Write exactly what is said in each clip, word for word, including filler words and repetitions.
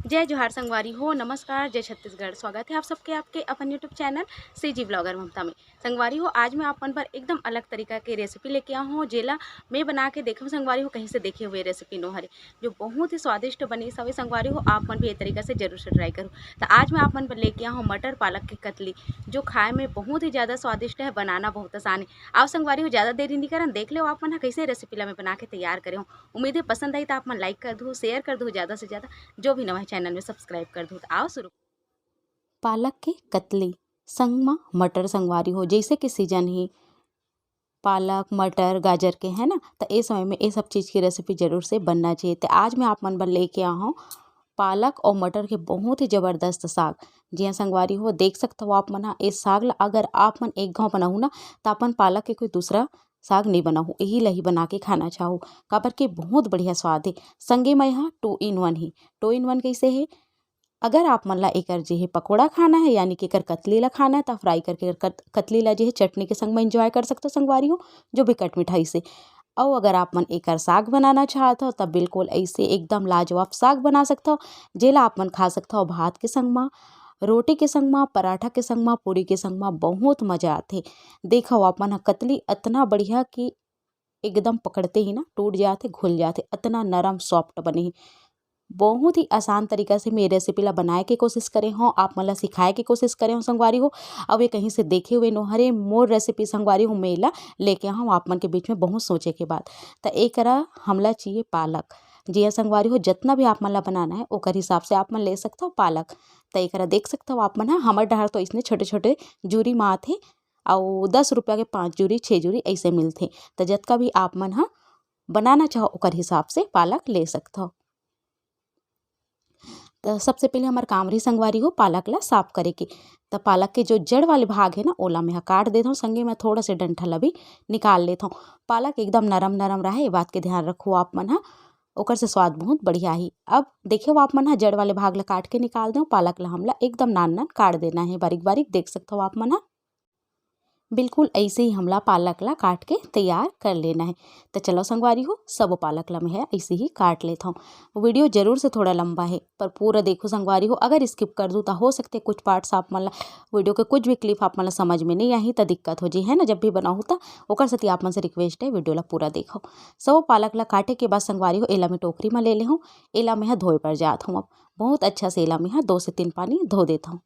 जय जोहार संगवारी हो, नमस्कार, जय छत्तीसगढ़। स्वागत है आप सबके आपके अपन YouTube चैनल सीजी ब्लॉगर ममता में। संगवारी हो, आज मैं आप मन बर एकदम अलग तरीका के रेसिपी लेके आया हूँ, जेला मैं बना के देखूँ संगवारी हो, कहीं से देखे हुए रेसिपी नो हरे, जो बहुत ही स्वादिष्ट बनी सवे संगवारी हो। आप मन भी ये तरीका से जरूर से ट्राई करूँ। तो आज मैं आप मन बर लेके आया हूँ मटर पालक के कतली, जो खाए में बहुत ही ज़्यादा स्वादिष्ट है, बनाना बहुत आसान है। आओ संगवारी हो, ज़्यादा देरी नहीं करन, देख लो आप मन ह कैसे रेसिपी ला मैं बना के तैयार करे हूँ। उम्मीद है पसंद आई तो आप मन लाइक कर दो, शेयर कर दो ज़्यादा से ज़्यादा, जो भी नवा है चैनल में सब्सक्राइब कर दो। तो आओ शुरू। पालक के कतली संग म मटर संगवारी हो, जैसे कि सीजन ही पालक, मटर, गाजर के, है ना, तो ए समय में ये सब चीज़ की रेसिपी जरूर से बनना चाहिए। तो आज मैं आप मन बर लेके आ हूँ पालक और मटर के बहुत ही ज़बरदस्त साग। जी हाँ संगवारी हो, देख सकते हो आप मन ह, ये साग ला अगर आप मन एक घाव बनाहू ना, तो अपन पालक के कोई दूसरा साग नहीं बनाहू, यही ला ही बना के खाना चाहू, काबर के बहुत बढ़िया स्वाद है। संगे में यहाँ टू इन वन ही। टू इन वन कैसे है? अगर आप मन ला एकर जे है पकोड़ा खाना है, यानी कि एकर कतली ला खाना है, तो फ्राई करके एकर कत-, कतली ला जे है चटनी के संग में एंजॉय कर सकते हो संगवारी हो, जो भी कट मिठाई से। और अगर आप मन एकर साग बनाना चाहत हो, तब बिल्कुल ऐसे एकदम लाजवाब साग बना सकते हो, जेला आप मन खा सकते हो भात के संग मा, रोटी के संग मा, पराठा के संग मा, पूरी के संग मा, बहुत मजा आथे। देखो आप मन ह, कतली अतना बढ़िया कि एकदम पकड़ते ही ना टूट जाथे, घुल जाथे, अतना नरम सॉफ्ट बने ही। बहुत ही आसान तरीका से मैं ये रेसिपी ला बनाए के कोशिश करे हूँ, आप मन ला सिखाए के कोशिश करे हूँ संगवारी हो। अब ये कहीं से देखे हुए नो हरे, मोर रेसिपी संगवारी हो, मैं ला लेके आऊँ आप मन के बीच में बहुत सोचे के बाद। तो एकरा हमला चाहिए पालक। जी हाँ संगवारी हो, जितना भी आप मन ला बनाना है ओकर हिसाब से आप मन ले सकते हो पालक। तो एकरा देख सकते हो आप मन ह, हमर डहर तो इसने छोटे छोटे जूरी मात है, अउ दस रुपया के पाँच जूरी, छः जूरी ऐसे मिलथे। तो जतका भी आप मन ह बनाना चाहो ओकर हिसाब से पालक ले सकथो। तो सबसे पहले हमर काम रही संगवारी हो पालक ला साफ करे के। तो पालक के जो जड़ वाले भाग है ना, ओला मैं ह काट देथों, संगे मैं थोड़ा से डंठल ला भी निकाल लेथों। पालक एकदम नरम नरम रहे, ये बात के ध्यान रखो आप मन ह, ओकर से स्वाद बहुत बढ़िया ही। अब देखियो आप मन ह, जड़ वाले भाग ला काट के निकाल देव, पालक ला हमला एकदम नान नान काट देना है, बारीक बारीक देख सकथो आप मन ह। बिल्कुल ऐसे ही हमला पालक ला काट के तैयार कर लेना है। तो चलो संगवारी हो, सब पालक ला मैं ह ऐसे ही काट लेथों। वीडियो जरूर से थोड़ा लंबा है, पर पूरा देखो संगवारी हो। अगर स्किप कर दूँ तो हो सकते कुछ पार्ट्स आप मन ला, वीडियो के कुछ भी क्लिप आप मन ला समझ में नहीं आही, तो दिक्कत हो जी, है ना, जब भी बनाहू तो। ओकर सेती आप मन से रिक्वेस्ट है, वीडियो ला पूरा देखो। सब पालक ला काटे के बाद संगवारी हो, एला मैं टोकरी में ले ले हूँ। एला मैं ह धोए पर जात हूँ। अब बहुत अच्छा से एला मैं ह दो से तीन पानी धो देत हूँ।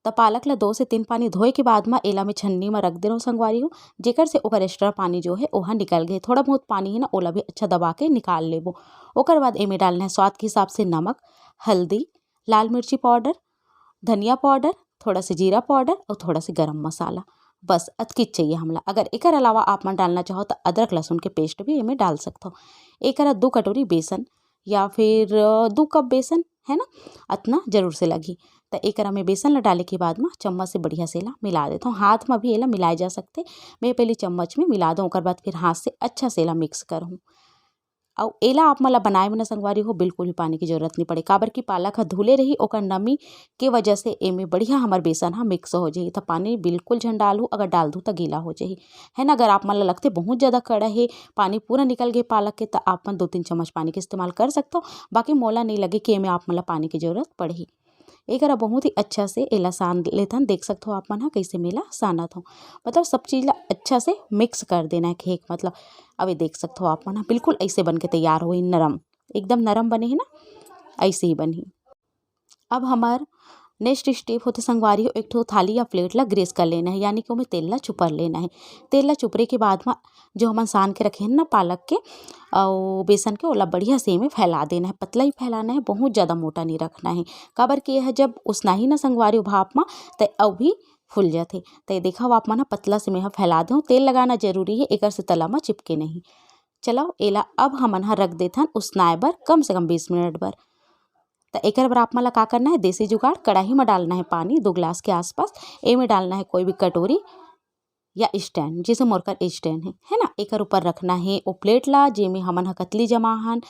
त पालक ला दो से तीन पानी धोए के बाद म एला मैं छन्नी म रख दे रहूँ संगवारी हो, जेकर से ओकर एक्स्ट्रा पानी जो है ओहा निकल गए। थोड़ा बहुत पानी है ना, ओला भी अच्छा दबा के निकाल लेबो। ओकर बाद एमे डालना है स्वाद के हिसाब से नमक, हल्दी, लाल मिर्ची पाउडर, धनिया पाउडर, थोड़ा से जीरा पाउडर और थोड़ा से गरम मसाला। बस अतकीच चाहिए हमला। अगर एकर अलावा आप मन डालना चाहो तो अदरक लहसुन के पेस्ट भी एमे डाल सकथो। एकरा दो कटोरी बेसन या फिर, अ, दो कप बेसन है ना, अतना जरूर से लगही। त एकरा में बेसन ला डाले के बाद म चम्मच से बढ़िया से एला मिला देथों। हाथ म भी एला मिलाए जा सकथे। मैं पहले चम्मच में मिला दूँ, ओकर बाद फिर हाथ से अच्छा से एला मिक्स करहूँ। अउ एला आप मन ला बनाए में ना संगवारी हो, बिल्कुल भी पानी की जरूरत नहीं पड़े, काबर कि पालक ह धुले रही, ओकर नमी के वजह से एमे बढ़िया हमर बेसन ह मिक्स हो जाही। त पानी बिल्कुल झन डालहू, अगर डाल दू त गीला हो जाही, है ना। अगर आप मन ला लगथे बहुत ज़्यादा कड़ा हे, पानी पूरा निकल गए पालक के, त आप मन दो तीन चम्मच पानी के इस्तेमाल कर सकथो। बाकी मोला नहीं लगे कि एमे आप मन ला पानी की जरूरत पड़ही। एकरा बहुत ही अच्छा से एला सान लेथन। देख सकथो आप मन ह कैसे मेला सानत हो, मतलब सब चीज़ ला अच्छा से मिक्स कर देना है खेक, मतलब अब ये देख सकथो आप मन ह बिल्कुल ऐसे बन के तैयार होही, नरम, एकदम नरम बने हे ना, ऐसे ही बनही। अब हमार नेक्स्ट स्टेप होथे संगवारी हो, एक ठो थाली या प्लेट ला ग्रीस कर लेना है, यानी कि ओमे तेल ला चुपर लेना है। तेल ला चुपरे के बाद म जो हमन सान के रखे हैं ना पालक के अउ बेसन के, ओला बढ़िया से एमे फैला देना है। पतला ही फैलाना है, बहुत ज़्यादा मोटा नहीं रखना है, काबर कि यह जब उसनाही ना संगवारी हो भाप म, त अउ भी फूल जाथे। त ये देखा आप मन ह, पतला से मैं ह फैला देहूँ। तेल लगाना जरूरी है, एकर से तला म चिपके नहीं। चलो एला अब हमन ह रख देथन उसनाए बर कम से कम बीस मिनट बर। त एकर बर आप मन ला का करना है, देसी जुगाड़, कढ़ाई म डालना है पानी दो गिलास के आसपास। एमे डालना है कोई भी कटोरी या स्टैंड, जैसे मोर कर स्टैंड है, है ना, एकर ऊपर रखना है ओ प्लेट ला, जेमे हमन ह कतली जमा हन,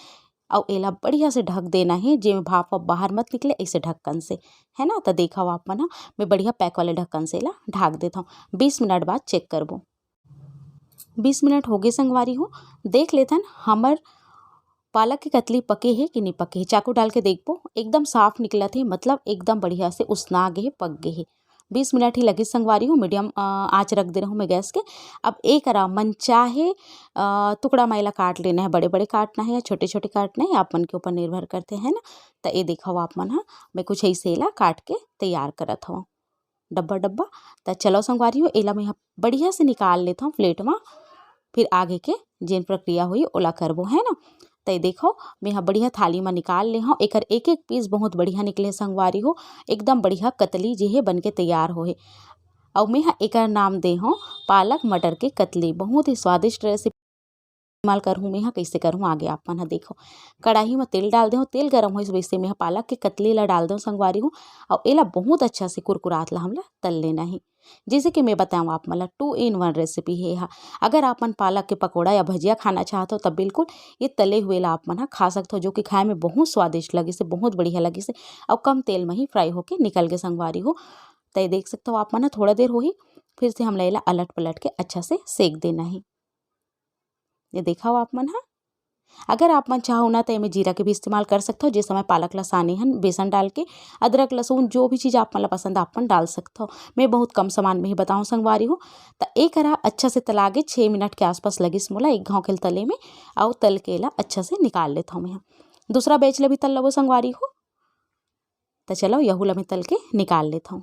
अउ एला बढ़िया से ढक देना है, जेमे भाप वाप बाहर मत निकले, ऐसे ढक्कन से, है ना। त देखा आप मन ह, मैं बढ़िया पैक वाले ढक्कन से एला ढाक देथों। बीस मिनट बाद चेक करबो। बीस मिनट हो गए संगवारी हो, देख लेथन हमर पालक के कतली पके हे कि नहीं पके हे। चाकू डाल के देखबो, एकदम साफ निकलत हे, मतलब एकदम बढ़िया से उसना गे हे, पक गे हे। बीस मिनट ही लगिस संगवारी हो, मीडियम, अ, आँच रख दे रहूँ मैं गैस के। अब एकरा मन चाहे, अ, टुकड़ा म एला काट लेना हे, बड़े-बड़े काटना हे या छोटे-छोटे काटना हे, आप मन के ऊपर निर्भर करथे, है ना। त ए देखव आप मन ह, मैं कुछ ऐसे एला काट के तैयार करत हव डब्बा डब्बा। त चलो संगवारी हो, एला मैं ह बढ़िया से निकाल लेथव प्लेट म, फिर आगे के जेन प्रक्रिया होही ओला करबो, है ना। त ए देखव, मैं ह बढ़िया थाली म निकाल ले हव। एकर एक एक पीस बहुत बढ़िया निकले संगवारी हो, एकदम बढ़िया कतली जे हे बन के तैयार होहे। अउ मैं ह एकर नाम दे हव पालक मटर के कतली। बहुत ही स्वादिष्ट रेसिपी, इस्तेमाल करहूँ मैं ह, कइसे करहूँ आगे आप मन ह देखव। कढ़ाई म तेल डाल देहव, तेल गरम होइस वइसे मैं ह पालक के कतली ला डाल देहव संगवारी हो, अउ एला बहुत अच्छा से कुरकुरात ला हमला तल लेना हे। जइसे कि मैं बतावं आप मन ला, two in one रेसिपी हे एहा। अगर आप मन पालक के पकौड़ा या भजिया खाना चाहत हो, त बिल्कुल ये तले हुए ला आप मन ह खा सकत हो, जो कि खाए में बहुत स्वादिष्ट लगिस हे, बहुत बढ़िया लगिस हे, अउ कम तेल म ही फ्राई होके निकल गे संगवारी हो। त ये देख सकत हो आप मन ह, थोड़ा देर होही, फिर से हमला एला अलट पलट के अच्छा से सेक देना हे। ये देखव आप मन ह, अगर आप मन चाहो ना, त एमे जीरा के भी इस्तेमाल कर सकथव। जे समय पालक ला साने हन बेसन डाल के, अदरक, लहसुन, जो भी चीज़ आप मन ला पसंद, आप मन डाल सकथव। मैं बहुत कम सामान में ही बतावं संगवारी हो। त ए करा अच्छा से तला गे, छः मिनट के आसपास लगिस मोला एक घाव के तले में, अउ तल के एला अच्छा से निकाल लेथव मैं ह। दूसरा बैच ला भी तल लेबो संगवारी हो। त चलो, यहू ला मैं तल के निकाल लेथव।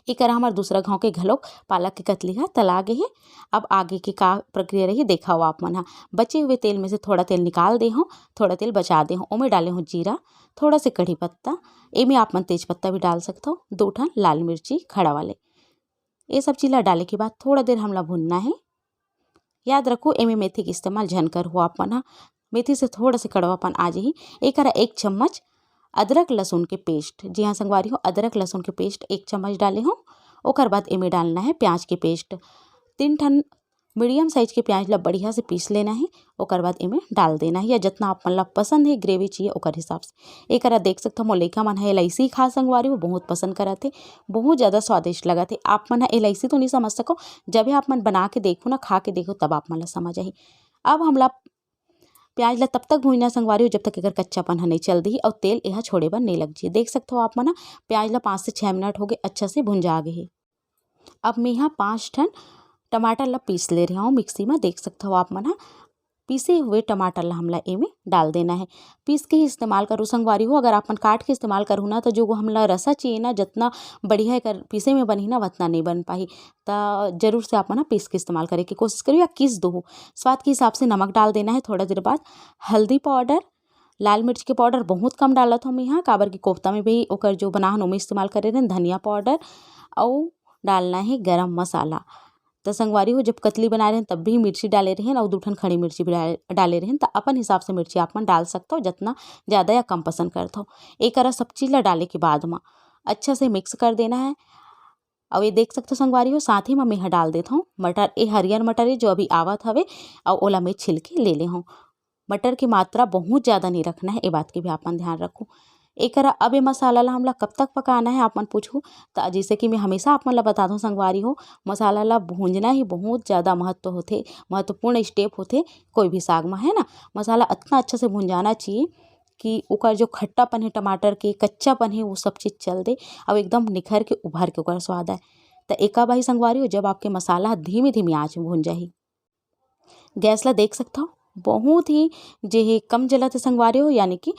ए करा हमर दूसरा घाव के घलोक पालक के कतली ह तला गे हे। अब आगे के का प्रक्रिया रही, देखव आप मन ह। बचे हुए तेल में से थोड़ा तेल निकाल दे हव, थोड़ा तेल बचा दे हव। ओमे डाले हव जीरा, थोड़ा से कढ़ी पत्ता, एमे आप मन तेज पत्ता भी डाल सकथव, दो ठन लाल मिर्ची खड़ा वाले। ये सब चीज ला डाले के बाद थोड़ा देर हमला भुनना हे। याद रखो, एमे मेथी के इस्तेमाल झन करहू आप मन ह, मेथी से थोड़ा से कड़वापन आ जाही। एकरा एक चम्मच अदरक लहसुन के पेस्ट, जी हाँ संगवारी हो, अदरक लहसुन के पेस्ट एक चम्मच डाले हव। ओकर बाद एमे डालना हे प्याज के पेस्ट, तीन ठन मीडियम साइज के प्याज ला बढ़िया से पीस लेना हे। ओकर बाद एमे डाल देना हे, या जतना आप मन ला पसंद हे ग्रेवी चाहिए ओकर हिसाब से। एकरा देख सकथव, मोर लइका मन ह एला अइसे ही खा संगवारी हो, बहुत पसंद करत हे, बहुत ज़्यादा स्वादिष्ट लगत हे। आप मन ह एला अइसे तो नहीं समझ सको, जब आप मन बना के देखो ना, खा के देखो, तब आप मन ला समझ आही। अब हमला प्याज ला तब तक भूंजना संगवारी हो, जब तक एकर कच्चापन ह नहीं चल दिही अउ तेल एहा छोड़े बर नहीं लग जी। देख सकथव आप मन ह, प्याज ला पाँच से छः मिनट हो गे, अच्छा से भुंजा गे हे। अब मेहा पाँच ठन टमाटर ला पीस ले रहे हव मिक्सी में, देख सकथव आप मन ह। पीसे हुए टमाटर ला हमला एमे डाल देना हे। पीस के ही इस्तेमाल करू संगवारी हो, अगर आप मन काट के इस्तेमाल करहू ना, तो जो हमला रसा चाहिए ना, जतना बढ़िया एकर पीसे में बनही ना, वतना नहीं बन पाही। त जरूर से आप मन ह पीस के इस्तेमाल करे के कोशिश करू या किस दो। स्वाद के हिसाब से नमक डाल देना हे। थोड़ा देर बाद हल्दी पाउडर, लाल मिर्च के पाउडर बहुत कम डालत हव मैं ह, काबर कि कोफ्ता में भी ओकर जो बनाहन ओमे इस्तेमाल करे रहेन, धनिया पाउडर अउ डालना हे गरम मसाला। त संगवारी हो, जब कतली बनाए रहेन तब भी मिर्ची डाले रहेन अउ दू ठन खड़ी मिर्ची भी डाले, डाले रहेन। त अपन हिसाब से मिर्ची आप मन डाल सकथव, जतना ज़्यादा या कम पसंद करथव। एकरा सब चीज ला डाले के बाद म अच्छा से मिक्स कर देना हे। अउ ये देख सकथव संगवारी हो, साथ ही म मेहा डाल देथव मटर, ए हरियर मटर ए जो अभी आवत हवे, अउ ओला मैं छिल के ले ले हव। मटर के मात्रा बहुत ज़्यादा नहीं रखना हे, ए बात के भी आप मन ध्यान रखू। एकरा अब ए मसाला ला हमला कब तक पकाना हे, आप मन पूछहू, त जैसे कि मैं हमेशा आप मन ला बताथव संगवारी हो, मसाला ला भूंजना ही बहुत ज़्यादा महत्व होथे, महत्वपूर्ण स्टेप होथे कोई भी साग म, है ना। मसाला अतना अच्छा से भुंजाना चाहिए कि ओकर जो खट्टापन हे टमाटर के, कच्चापन हे, वो सब चीज़ चल दे, अउ एकदम निखर के उभर के ओकर स्वाद आए। त एका बाही संगवारी हो, जब आपके मसाला ह धीमी-धीमी आँच में भुन जाही। गैस ला देख सकथव, बहुत ही जे हे कम जलत हे संगवारी हो, यानी कि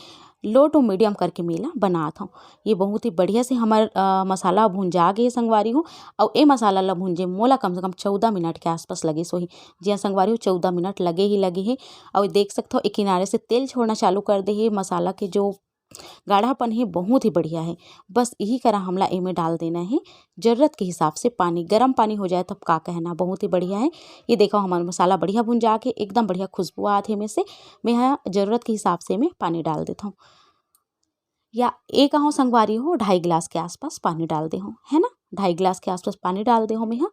low to medium करके मैं एला बनात हव। ये बहुत ही बढ़िया से हमर, अ, मसाला भुंजा गे हे संगवारी हो, अउ ए मसाला ला भुंजे मोला कम से कम चौदह मिनट के आसपास लगिस होही। जी हाँ संगवारी हो, चौदह मिनट लगे ही लगे हे। अउ देख सकथव, एक किनारे से तेल छोड़ना चालू कर दे हे। मसाला के जो गाढ़ापन हे, बहुत ही बढ़िया हे। बस यही करा हमला एमे डाल देना हे जरूरत के हिसाब से पानी। गरम पानी हो जाए तब का कहना, बहुत ही बढ़िया हे। ये देखव, हमर मसाला बढ़िया भुंजा के एकदम बढ़िया खुशबू आत हे एमे से। मैं ह जरूरत के हिसाब से एमे पानी डाल देथव। या ए कहव संगवारी हो, ढाई गिलास के आसपास पानी डाल दे हव, है ना, ढाई गिलास के आसपास पानी डाल दे हव मैं ह।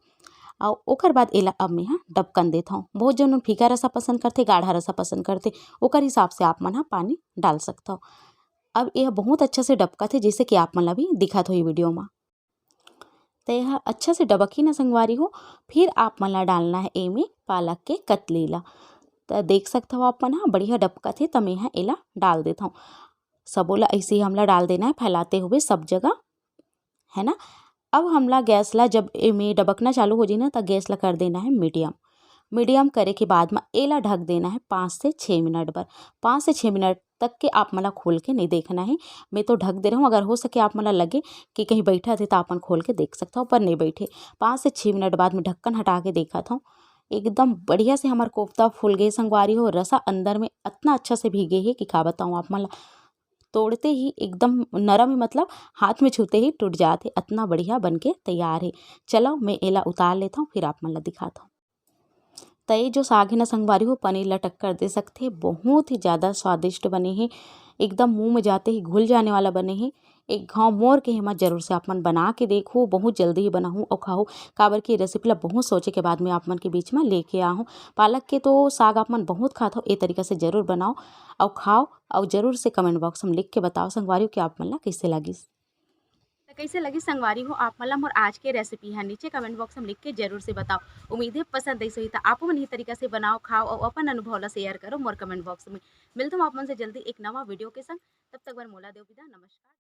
अउ ओकर बाद एला अब मैं ह ढक्कन देत हव। बहुत झन मन फीका रसा पसंद करथे, गाढ़ा रसा पसंद करथे, ओकर हिसाब से आप मन ह पानी डाल सकथव। अब ये बहुत अच्छा से डबकत हे, जैसे कि आप मन ला भी दिखत होही वीडियो म। त ये ह अच्छा से डबकही ना संगवारी हो, फिर आप मन ला डालना हे एमे पालक के कतली ला। त देख सकथव आप मन ह, बढ़िया डबकत हे, त मैं ह एला डाल देथव। सबो ला ऐसे ही हमला डाल देना है फैलाते हुए सब जगह, है ना। अब हमला गैस ला, जब एमे डबकना चालू हो जाही ना, त गैस ला कर देना है मीडियम। मीडियम करे के बाद म एला ढक देना है पाँच से छः मिनट बर। पाँच से छः मिनट तक के आप मन ला खोल के नहीं देखना है। मैं तो ढक दे रहा हूँ, अगर हो सके आप मन ला लगे कि कहीं बैठा थे त आप मन खोल के देख सकता हो, पर नहीं बैठे। पाँच से छः मिनट बाद में ढक्कन हटा के देखत हूँ, एकदम बढ़िया से हमर कोफ्ता फूल गए संगवारी हो। रसा अंदर में अतना अच्छा से भीगे हे कि का बताऊँ आप मन ला। तोड़ते ही एकदम नरम, मतलब हाथ में छूते ही टूट जात हे, अतना बढ़िया बन के तैयार हे। चलो मैं एला उतार लेत हूँ, फिर आप मन ला दिखात हूँ। त ये जो साग हे ना संगवारी हो, पनीर ला टक्कर दे सकथे, बहुत ही ज़्यादा स्वादिष्ट बने हे, एकदम मुंह में जाते ही घुल जाने वाला बने हे। एक घाव मोर के हेमा जरूर से आप मन बना के देखो, बहुत जल्दी ही बनाहूँ अउ खाओ, काबर कि रेसिपी ला बहुत सोचे के बाद में आप मन के बीच में लेके आहूँ। पालक के तो साग आप मन बहुत खात हो, ए तरीका से जरूर बनाओ अउ खाओ, अउ जरूर से कमेंट बॉक्स में लिख के बताओ संगवारी हो कि आप मन ला कैसे लगिस। त कैसे लगिस संगवारी हो आप मन ला मोर आज के रेसिपी ह, नीचे कमेंट बॉक्स में लिख के जरूर से बताओ। उम्मीद है पसंद आइस होही, त आपो मन इही तरीका से बनाओ, खाओ अउ अपन अनुभव ला शेयर करो मोर कमेंट बॉक्स में। मिलत हूँ आप मन से जल्दी एक नवा वीडियो के संग, तब तक बर मोला देव विदा, नमस्कार।